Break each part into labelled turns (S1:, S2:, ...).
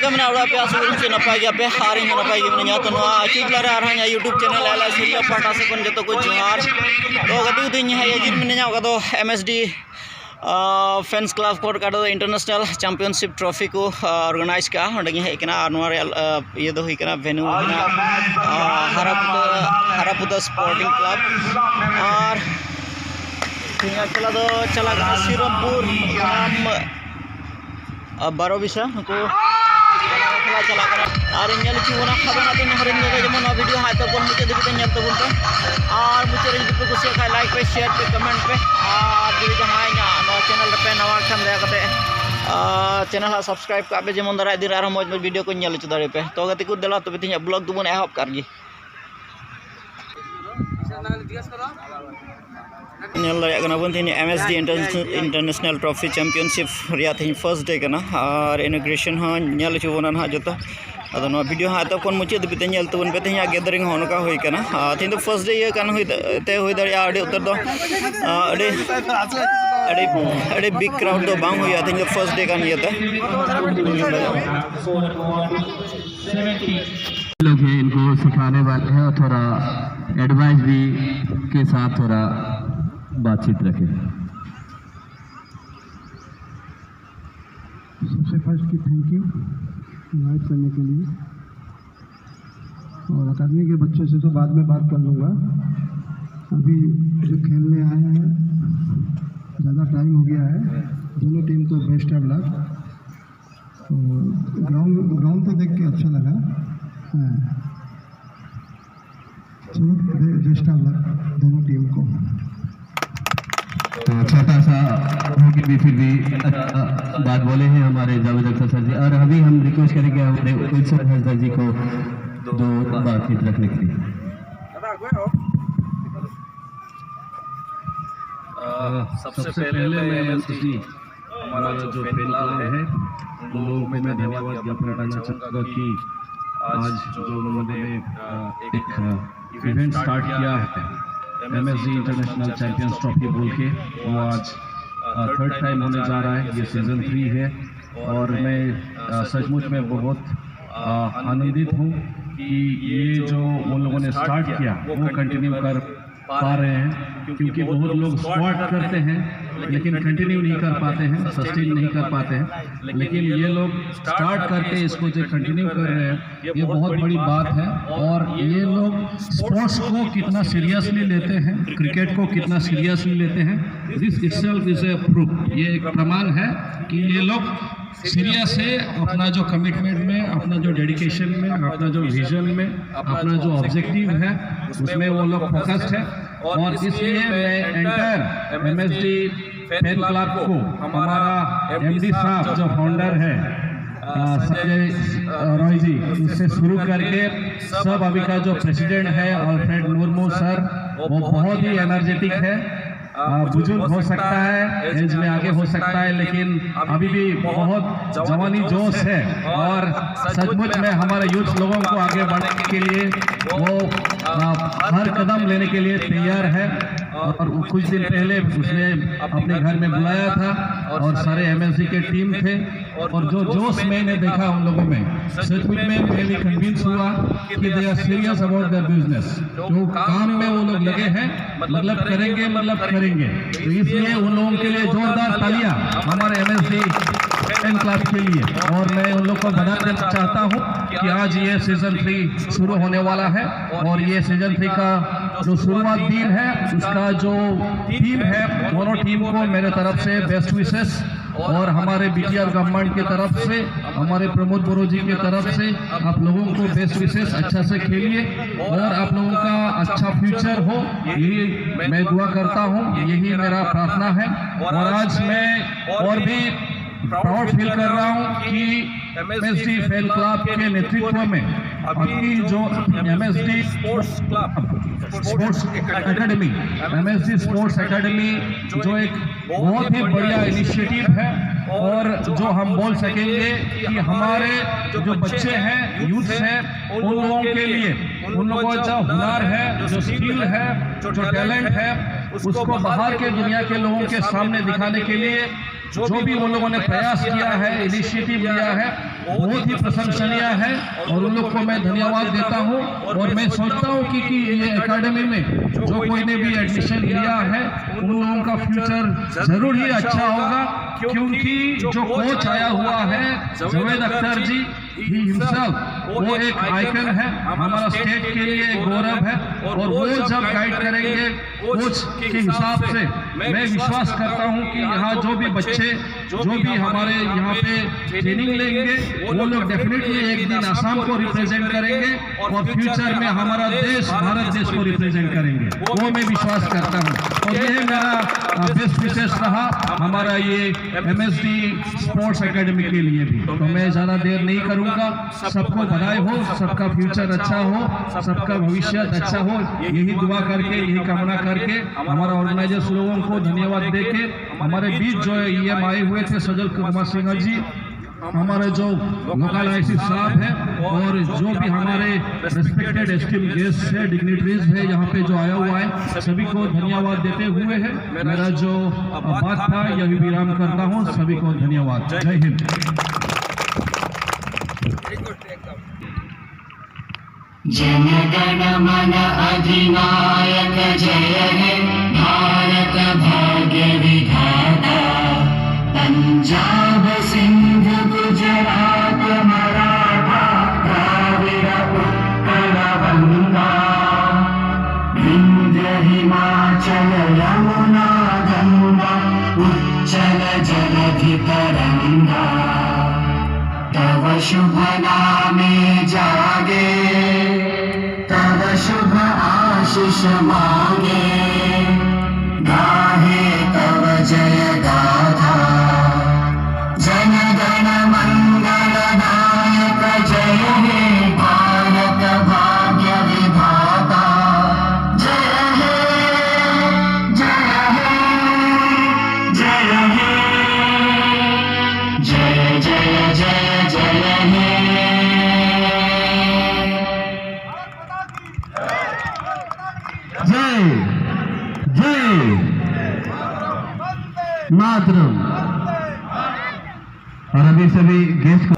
S1: लका मेना ओड़ा पे आसो से नपाय गया पे are इन नपाय गे मिना तो नोआ आचुर बेला रे are हां यूट्यूब चैनल एल सिरिया पाटा से कोन जतो को जोहार। तो गति उदिन है जिन मिना ओका दो एमएसडी फैंस क्लब कोड का इंटरनेशनल चैंपियनशिप ट्रॉफी को ऑर्गेनाइज का ओंडे हे कना are नोआ रे ये दो हुई कना वेन्यू कना हारापुता हारापुता स्पोर्टिंग क्लब और खेला दो चला कना श्रीरामपुर नाम बारोबिसा को खेला चला कना और नेल चु बना खाबना दिन हरिन जगह जेमन वीडियो हाय तो कोन मुचाद धबित नेल तबुन पे और मुचाद रे जुदी पे कुसिया खाय लाइक पे शेयर पे कमेंट पे और जुदी जहां इना नवा चैनल रे पे नवा खान दया कते चैनल हा सब्सक्राइब का पे जेमन दराय दिन आरो मौज मौज वीडियो को नेल चु दाड़े पे। तो गति को देला तबे तिnya ब्लॉग दुबन एहब कर गी नेल दाड़िया कना बन तिनी एमएसडी इंटरनेशनल ट्रॉफी चैंपियनशिप रिया तिनी फर्स्ट डे कना और इनॉग्रेशन हा नेल चु बना हा जतो अदो नवा वीडियो हा तो कोन मुचाद धबित नेल तबन पे तिnya गैदरिंग हो नका होई कना तिन तो फर्स्ट डे ये कन होई ते होई दाड़िया आडी उतर दो आडी आडी आडी बिग क्राउड दो बांग होया तिन फर्स्ट डे कान ये ते
S2: लोग हैं इनको सिखाने वाले हैं और थोड़ा एडवाइस भी के साथ थोड़ा बातचीत रखें।
S3: सबसे फर्स्ट की thank you invite करने के लिए और अकादमी के बच्चों से तो बाद में बात कर लूँगा। अभी जो खेलने आए हैं ज़्यादा टाइम हो गया है। दोनों टीम को बेस्ट ऑफ लक। और ग्राउंड तो देख के अच्छा लगा। चलो बेस्ट ऑफ लक दोनों टीम को।
S2: तो छोटा सा होके भी फिर भी बात बोले हैं हमारे जावेद अख्तर सर जी। और अभी हम रिक्वेस्ट करेंगे हमारे उत्सव हजदा जी को दो बातचीत रखने के लिए।
S4: सबसे पहले मैं एमएसडी हमारा जो फैन क्लब है उन लोगों को मैं धन्यवाद ज्ञापन करना चाहूँगा कि आज जो उन्होंने एक इवेंट स्टार्ट किया है एमएसडी इंटरनेशनल चैंपियंस ट्रॉफी बोल के, वो आज थर्ड टाइम होने जा रहा है। ये सीज़न 3 है और मैं सचमुच में बहुत आनंदित हूँ कि ये जो उन लोगों ने स्टार्ट किया वो कंटिन्यू कर पा रहे हैं, क्योंकि बहुत लोग स्टार्ट करते हैं लेकिन कंटिन्यू नहीं कर पाते हैं, सस्टेन नहीं कर पाते हैं। लेकिन ये लोग स्टार्ट करके इसको जो कंटिन्यू कर रहे हैं ये बहुत बड़ी बात है। और ये लोग स्पोर्ट्स को कितना सीरियसली लेते हैं, क्रिकेट को कितना सीरियसली लेते हैं, this itself is a proof. ये एक प्रमाण है कि ये लोग सीरियस है अपना जो कमिटमेंट में, अपना जो डेडिकेशन में, अपना जो विजन में, अपना जो ऑब्जेक्टिव है उसमें वो लोग फोकस्ड है। और इसलिए मैं एंटायर एमएसडी फैन क्लब को, हमारा एमडी साहब जो फाउंडर है संजय रॉय जी, उससे शुरू करके सब अभी का जो प्रेसिडेंट है अल्फ्रेड मुर्मू सर, वो बहुत ही एनर्जेटिक है। बुजुर्ग हो सकता है, एज में आगे हो सकता है, लेकिन अभी भी बहुत जवानी जोश है। और सचमुच में हमारे यूथ लोगों को आगे बढ़ने के लिए वो हर कदम लेने के लिए तैयार है। और कुछ दिन पहले उसने अपने घर में बुलाया था और सारे एमएसडी के टीम थे, और जो जोश मैंने देखा उन लोगों में, सचमुच में मैं भी कन्विंस हुआ कि they are serious about their business. जो काम में वो लोग लगे हैं, मतलब करेंगे, मतलब करेंगे। तो इसलिए उन लोगों के लिए जोरदार तालियां हमारे एमएसडी फैन क्लब के लिए। और मैं उन लोग को बता देना चाहता हूँ कि आज ये सीज़न 3 शुरू होने वाला है और ये सीज़न 3 का जो शुरुआत दिन है उसका जो टीम है, दोनों टीम को मेरे तरफ से बेस्ट विशेस और हमारे बीटीआर गवर्नमेंट की तरफ से, हमारे प्रमोद बोरो जी की तरफ से आप लोगों को बेस्ट विशेस। अच्छा से खेलिए और आप लोगों का अच्छा फ्यूचर हो, यही मैं दुआ करता हूँ, यही मेरा प्रार्थना है। और आज मैं और भी प्राउड फील कर रहा हूँ कि एमएसडी फैन क्लब के नेतृत्व में अभी जो MSD sports club sports academy, MSD sports academy जो एक बहुत ही बढ़िया इनिशिएटिव है और जो हम बोल सकेंगे कि हमारे जो बच्चे हैं, यूथ हैं, उन लोगों के लिए उन लोगों का जो हुनर है, जो स्किल है, जो टैलेंट है, उसको बाहर के दुनिया के लोगों के सामने दिखाने के लिए जो भी उन लोगों ने प्रयास किया है, इनिशिएटिव लिया है,
S5: बहुत ही प्रशंसनीय है और उन लोग को मैं धन्यवाद देता हूँ। और मैं सोचता हूँ कि ये एकेडमी में जो कोई ने भी एडमिशन लिया है उन लोगों का फ्यूचर जरूर ही अच्छा होगा, क्योंकि जो कोच आया हुआ है जावेद अख्तर जी ही हिमसेल्फ, वो एक आइकन है, हमारा स्टेट के लिए एक गौरव है। और वो जब गाइड करेंगे कोच के हिसाब से, मैं विश्वास करता हूँ कि यहाँ जो भी बच्चे, जो भी हमारे यहाँ पे ट्रेनिंग लेंगे, वो लोग डेफिनेटली एक दिन आसाम को रिप्रेजेंट करेंगे और फ्यूचर में हमारा देश, भारत देश को रिप्रेजेंट करेंगे, वो मैं विश्वास करता हूँ। और यह मेरा बेस्ट विशेस रहा हमारा ये एमएसडी स्पोर्ट्स एकेडमी के लिए भी। तो मैं ज़्यादा देर नहीं करूँगा। सबको बधाई हो, सबका फ्यूचर अच्छा हो, सबका भविष्य अच्छा हो, यही दुआ करके, यही कामना करके, हमारा ऑर्गेनाइजर्स लोगों को धन्यवाद देके, हमारे बीच जो ईएम आए हुए थे सजल कुमार सिंह जी, हमारे जो लोकल आईसी साहब है और जो भी हमारे रेस्पेक्टेड एस्टीम गेस्ट है, डिग्निटरीज है, यहाँ पे जो आया हुआ है, सभी को धन्यवाद देते हुए है मेरा जो बात था यही विराम करता हूँ। सभी को धन्यवाद, जय हिंद।
S6: जनगण मन अधिनायक जय हे भारत भाग्य विधाता, पंजाब सिंध गुजरात मराठा द्राविड उत्कल बंगा, विंध्य हिमाचल यमुना गंगा उच्चल जलधि तरंगा, तव शुभ नामे जागे, तव शुभ आशीष मांगे, गाहे तव जय गाथा, जन गण मंगलदायक जय हे भारत भाग्य विधाता, जय हे, जय हे, जय हे, जय जय जय जय हे।
S2: जय जय मातरम। और अभी सभी गेस्ट को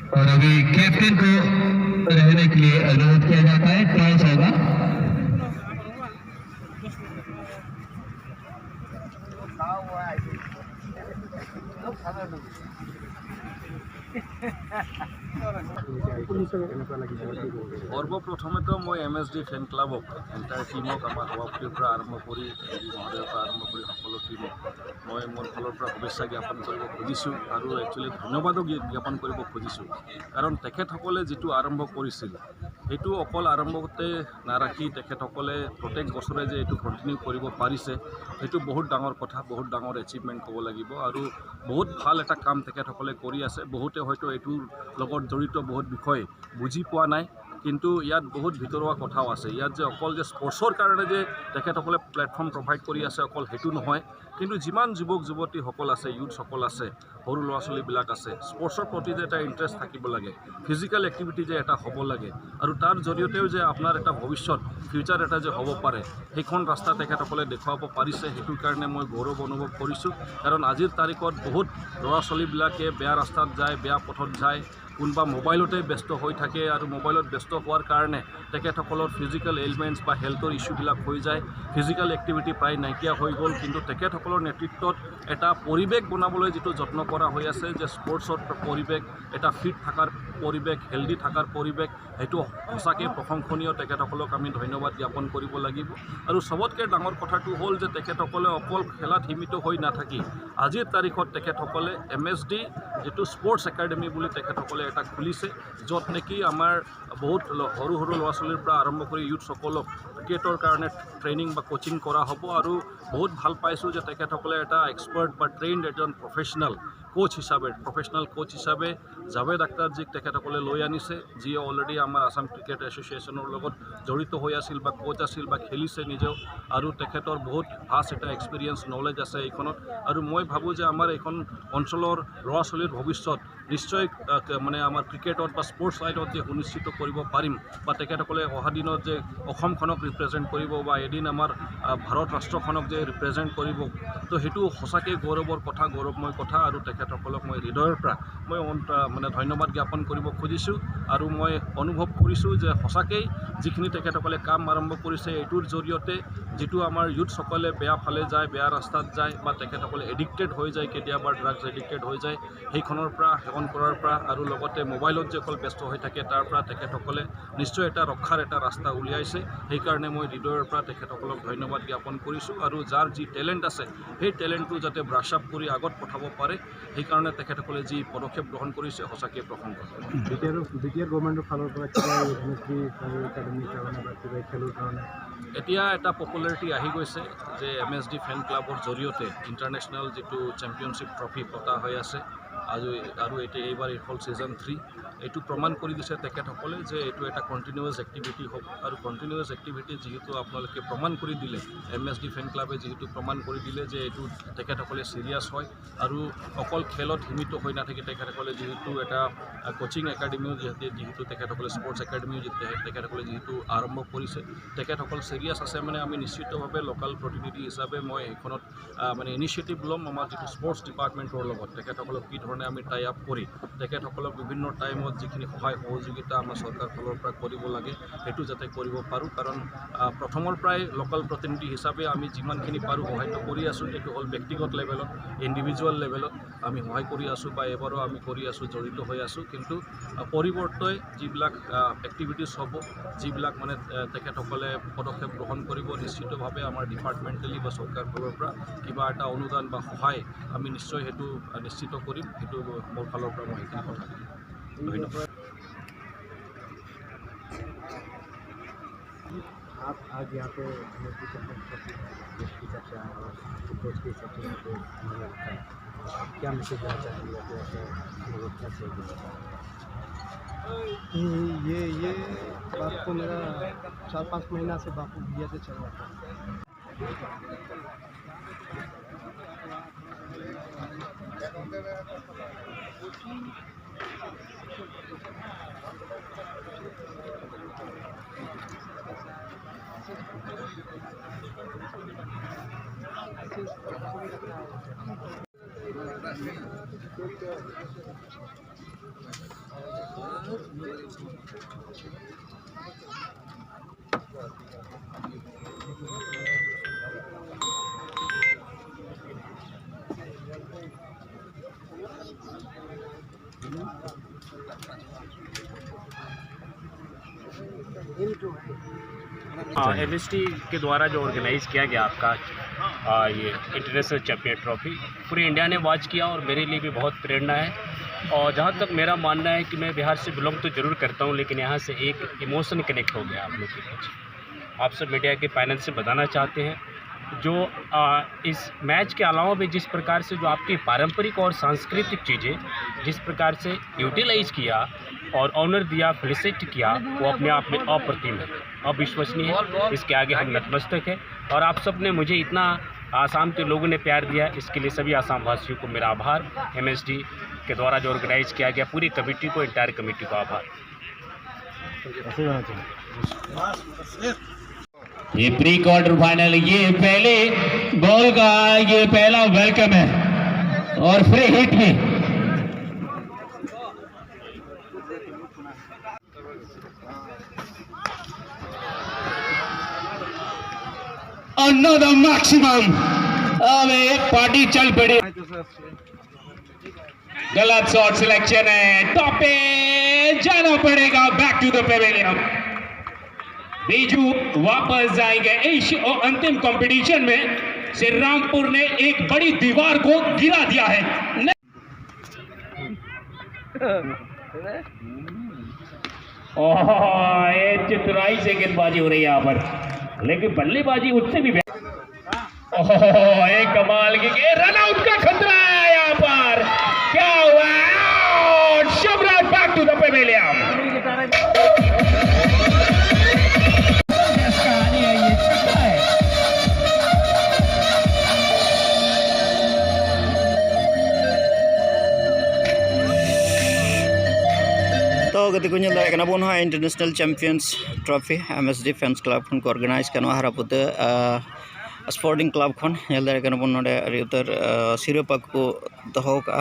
S2: और अभी कैप्टन को रहने के लिए अनुरोध किया जाता है। टॉस होगा।
S4: সৰ্বপ্ৰথমেতো মই এমএছডি ফেন ক্লাবক, এণ্টায়াৰ টীমক, আমাৰ সভাপতিৰ পৰা আৰম্ভ কৰি এম ডি মহোদয়ৰ পৰা আৰম্ভ কৰি সকলো টীমক মই মোৰ ফালৰ পৰা শুভেচ্ছা জ্ঞাপন কৰিব খুজিছোঁ আৰু একচুৱেলি ধন্যবাদো জ্ঞাপন কৰিব খুজিছোঁ। কাৰণ তেখেতসকলে যিটো আৰম্ভ কৰিছিল সেইটো অকল আৰম্ভতে নাৰাখি তেখেতসকলে প্ৰত্যেক বছৰে যে এইটো কণ্টিনিউ কৰিব পাৰিছে, সেইটো বহুত ডাঙৰ কথা, বহুত ডাঙৰ এচিভমেণ্ট ক'ব লাগিব আৰু বহুত ভাল এটা কাম তেখেতসকলে কৰি আছে। বহুতে হয়তো এইটোৰ লগত জড়িত বহুত বিষয় বুজি পোৱা নাই, কিন্তু ইয়াত বহুত ভিতৰুৱা কথাও আছে। ইয়াত যে অকল যে স্পৰ্টছৰ কাৰণে যে তেখেতসকলে প্লেটফৰ্ম প্ৰভাইড কৰি আছে অকল সেইটো নহয়, কিন্তু যিমান যুৱক যুৱতীসকল আছে, ইউথসকল আছে, সৰু ল'ৰা ছোৱালীবিলাক আছে, স্পৰ্টছৰ প্ৰতি যে এটা ইণ্টাৰেষ্ট থাকিব লাগে, ফিজিকেল এক্টিভিটি যে এটা হ'ব লাগে আৰু তাৰ জৰিয়তেও যে আপোনাৰ এটা ভৱিষ্যত, ফিউচাৰ এটা যে হ'ব পাৰে, সেইখন ৰাস্তা তেখেতসকলে দেখুৱাব পাৰিছে। সেইটোৰ কাৰণে মই গৌৰৱ অনুভৱ কৰিছোঁ। কাৰণ আজিৰ তাৰিখত বহুত ল'ৰা ছোৱালীবিলাকে বেয়া ৰাস্তাত যায়, বেয়া পথত যায়, কোনোবা মোবাইলতে ব্যস্ত হৈ থাকে আৰু মোবাইলত ব্যস্ত হোৱাৰ কাৰণে তেখেতসকলৰ ফিজিকেল এলিমেণ্টছ বা হেল্থৰ ইছ্যুবিলাক হৈ যায়, ফিজিকেল এক্টিভিটি প্ৰায় নাইকিয়া হৈ গ'ল। কিন্তু তেখেতসকলৰ নেতৃত্বত এটা পৰিৱেশ বনাবলৈ যিটো যত্ন কৰা হৈ আছে যে স্পৰ্টছৰ পৰিৱেশ, এটা ফিট থকাৰ পৰিৱেশ, হেল্ডি থকাৰ পৰিৱেশ, সেইটো সঁচাকৈ প্ৰশংসনীয়। তেখেতসকলক আমি ধন্যবাদ জ্ঞাপন কৰিব লাগিব। আৰু চবতকৈ ডাঙৰ কথাটো হ'ল যে তেখেতসকলে অকল খেলাত সীমিত হৈ নাথাকি আজিৰ তাৰিখত তেখেতসকলে এমএছডি যিটো স্পৰ্টছ একাডেমি বুলি তেখেতসকলে এটা খুলিছে, য'ত নেকি আমাৰ বহুত সৰু সৰু ল'ৰা ছোৱালীৰ পৰা আৰম্ভ কৰি ইউথসকলক
S7: ক্ৰিকেটৰ কাৰণে ট্ৰেইনিং বা কোচিং কৰা হ'ব। আৰু বহুত ভাল পাইছোঁ যে তেখেতসকলে এটা এক্সপাৰ্ট বা ট্ৰেইনড এজন প্ৰফেচনেল কোচ হিচাপে, প্ৰফেচনেল কোচ হিচাপে জাভেদ আখতাৰজীক তেখেতসকলে লৈ আনিছে, যিয়ে অলৰেডি আমাৰ আছাম ক্ৰিকেট এছ'চিয়েশ্যনৰ লগত জড়িত হৈ আছিল বা কোচ আছিল বা খেলিছে নিজেও, আৰু তেখেতৰ বহুত ভাষ্ট এটা এক্সপিৰিয়েঞ্চ, নলেজ আছে এইখনত। আৰু মই ভাবোঁ যে আমাৰ এইখন অঞ্চলৰ ল'ৰা ছোৱালীৰ ভৱিষ্যত নিশ্চয় মানে আমাৰ ক্ৰিকেটত বা স্পৰ্টছ লাইনত যে সুনিশ্চিত কৰিব পাৰিম বা তেখেতসকলে অহা দিনত যে অসমখনক ৰিপ্ৰেজেণ্ট কৰিব বা এদিন আমাৰ ভাৰত ৰাষ্ট্ৰখনক যে ৰিপ্ৰেজেণ্ট কৰিব, তো সেইটো সঁচাকৈ গৌৰৱৰ কথা, গৌৰৱময় কথা। আৰু তেখেতসকলক মই হৃদয়ৰ পৰা মই মানে ধন্যবাদ জ্ঞাপন কৰিব খুজিছোঁ। আৰু মই অনুভৱ কৰিছোঁ যে সঁচাকেই যিখিনি তেখেতসকলে কাম আৰম্ভ কৰিছে, এইটোৰ জৰিয়তে যিটো আমাৰ ইউথসকলে বেয়া ফালে যায়, বেয়া ৰাস্তাত যায় বা তেখেতসকলে এডিক্টেড হৈ যায়, কেতিয়াবা ড্ৰাগছ এডিক্টেড হৈ যায়, সেইখনৰ পৰা সেৱন কৰাৰ পৰা আৰু লগতে মোবাইলত যে অকল ব্যস্ত হৈ থাকে, তাৰ পৰা তেখেতসকলে নিশ্চয় এটা ৰক্ষাৰ এটা ৰাস্তা উলিয়াইছে। সেইকাৰণে মই হৃদয়ৰ পৰা তেখেতসকলক ধন্যবাদ জ্ঞাপন কৰিছোঁ। আৰু যাৰ যি টেলেণ্ট আছে, সেই টেলেণ্টটো যাতে ব্ৰাছ আপ কৰি আগত পঠাব পাৰে, সেইকাৰণে তেখেতসকলে যি পদক্ষেপ গ্ৰহণ কৰিছে, সঁচাকৈ প্ৰশংসনীয়।
S3: বিটিআৰ গভৰ্ণমেণ্টৰ ফালৰ পৰা কিবা এমএছডি একাডেমীৰ কাৰণে বা কিবা খেলৰ কাৰণে?
S7: এতিয়া এটা পপুলাৰিটি আহি গৈছে যে এমএছডি ফেন ক্লাবৰ জৰিয়তে ইণ্টাৰনেশ্যনেল যিটো চেম্পিয়নশ্বিপ ট্ৰফি পতা হৈ আছে আৰু এতিয়া এইবাৰ হ'ল ছিজন 3। এইটো প্ৰমাণ কৰি দিছে তেখেতসকলে যে এইটো এটা কণ্টিনিউৱাছ এক্টিভিটি হ'ব। আৰু কণ্টিনিউৱাছ এক্টিভিটি যিহেতু আপোনালোকে প্ৰমাণ কৰি দিলে, এমএছডি ফেন ক্লাবে যিহেতু প্ৰমাণ কৰি দিলে যে এইটো তেখেতসকলে ছিৰিয়াছ হয় আৰু অকল খেলত সীমিত হৈ নাথাকি তেখেতসকলে যিহেতু এটা কোচিং একাডেমিও যিহেতু তেখেতসকলে স্পৰ্টছ একাডেমিও তেখেতসকলে যিহেতু আৰম্ভ কৰিছে, তেখেতসকল ছিৰিয়াছ আছে। মানে আমি নিশ্চিতভাৱে লোকেল প্ৰতিনিধি হিচাপে মই এইখনত মানে ইনিচিয়েটিভ ল'ম আমাৰ যিটো স্পৰ্টছ ডিপাৰ্টমেণ্টৰ লগত, তেখেতসকলক কি ধৰণে আমি টাই আপ কৰি তেখেতসকলক বিভিন্ন টাইমত যিখিনি সহায় সহযোগিতা আমাৰ চৰকাৰ ফালৰ পৰা কৰিব লাগে, সেইটো যাতে কৰিব পাৰোঁ। কাৰণ প্ৰথমৰ পৰাই লোকেল প্ৰতিনিধি হিচাপে আমি যিমানখিনি পাৰোঁ সহায়টো কৰি আছোঁ। এইটো হ'ল ব্যক্তিগত লেভেলত, ইণ্ডিভিজুৱেল লেভেলত আমি সহায় কৰি আছোঁ বা এইবাৰো আমি কৰি আছোঁ, জড়িত হৈ আছোঁ। কিন্তু পৰিৱৰ্তে যিবিলাক এক্টিভিটিছ হ'ব, যিবিলাক মানে তেখেতসকলে পদক্ষেপ গ্ৰহণ কৰিব, নিশ্চিতভাৱে আমাৰ ডিপাৰ্টমেণ্টেলি বা চৰকাৰ ফালৰ পৰা কিবা এটা অনুদান বা সহায় আমি নিশ্চয় সেইটো নিশ্চিত কৰিম। সেইটো মোৰ ফালৰ পৰা মই সেইখিনি কথা দিম। ধন্যবাদ।
S3: आप आज यहाँ पे एमएसडी चैम्पियंस ट्रॉफी के हिसाब से आए और कोच के हिसाब से यहाँ पे मजा लगता है, क्या मैसेज देना चाहेंगे या फिर ऐसे लोगों को क्या सहयोग देना चाहेंगे? ये बात तो मेरा 4-5 महीना से बापू भैया से चल रहा था।
S8: एमएसडी के द्वारा जो ऑर्गेनाइज़ किया गया आपका ये इंटरनेशनल चैम्पियन ट्रॉफी, पूरी इंडिया ने वॉच किया और मेरे लिए भी बहुत प्रेरणा है। और जहाँ तक मेरा मानना है कि मैं बिहार से बिलोंग तो ज़रूर करता हूँ, लेकिन यहाँ से एक इमोशन कनेक्ट हो गया आप लोग के बीच। आप सब मीडिया के पैनल से बताना चाहते हैं जो इस मैच के अलावा भी जिस प्रकार से जो आपकी पारंपरिक और सांस्कृतिक चीज़ें जिस प्रकार से यूटिलाइज़ किया और ऑनर दिया, फेलिसिट किया, वो अपने आप में अप्रतिम है, अविश्वसनीय है। इसके आगे हम नतमस्तक हैं। और आप सब ने मुझे इतना, आसाम के लोगों ने प्यार दिया, इसके लिए सभी आसाम वासियों को मेरा आभार। एमएसडी के द्वारा जो ऑर्गेनाइज़ किया गया पूरी कमेटी को, इंटायर कमेटी को आभार।
S9: ये प्री क्वार्टर फाइनल, ये पहले बॉल का ये पहला welcome है और फ्री हिट भी। अनदर मैक्सिमम, अब पार्टी चल पड़ी। गलत शॉट सिलेक्शन है, टॉप पे जाना पड़ेगा, back to the pavilion. Biju वापस जाएंगे इस अंतिम कंपटीशन में। श्रीरामपुर ने एक बड़ी दीवार को गिरा दिया है। ओह, ये चतुराई से गेंदबाजी हो रही है यहाँ पर। लेकिन बल्लेबाजी उससे भी। ओह, एक कमाल की, रन आउट का खतरा है यहाँ पर। क्या हुआ? Shubhraj back to the pavilion.
S10: कहानी है, ये छक्का है।
S1: तो गति को ñel दाड़े बन international champions trophy MSD fans club खन को ऑर्गेनाइज करना हरापुत स्पोर्टिंग क्लब खन ñel दाड़े बन नोडे अड़ी उतर सिरपा को दहो का।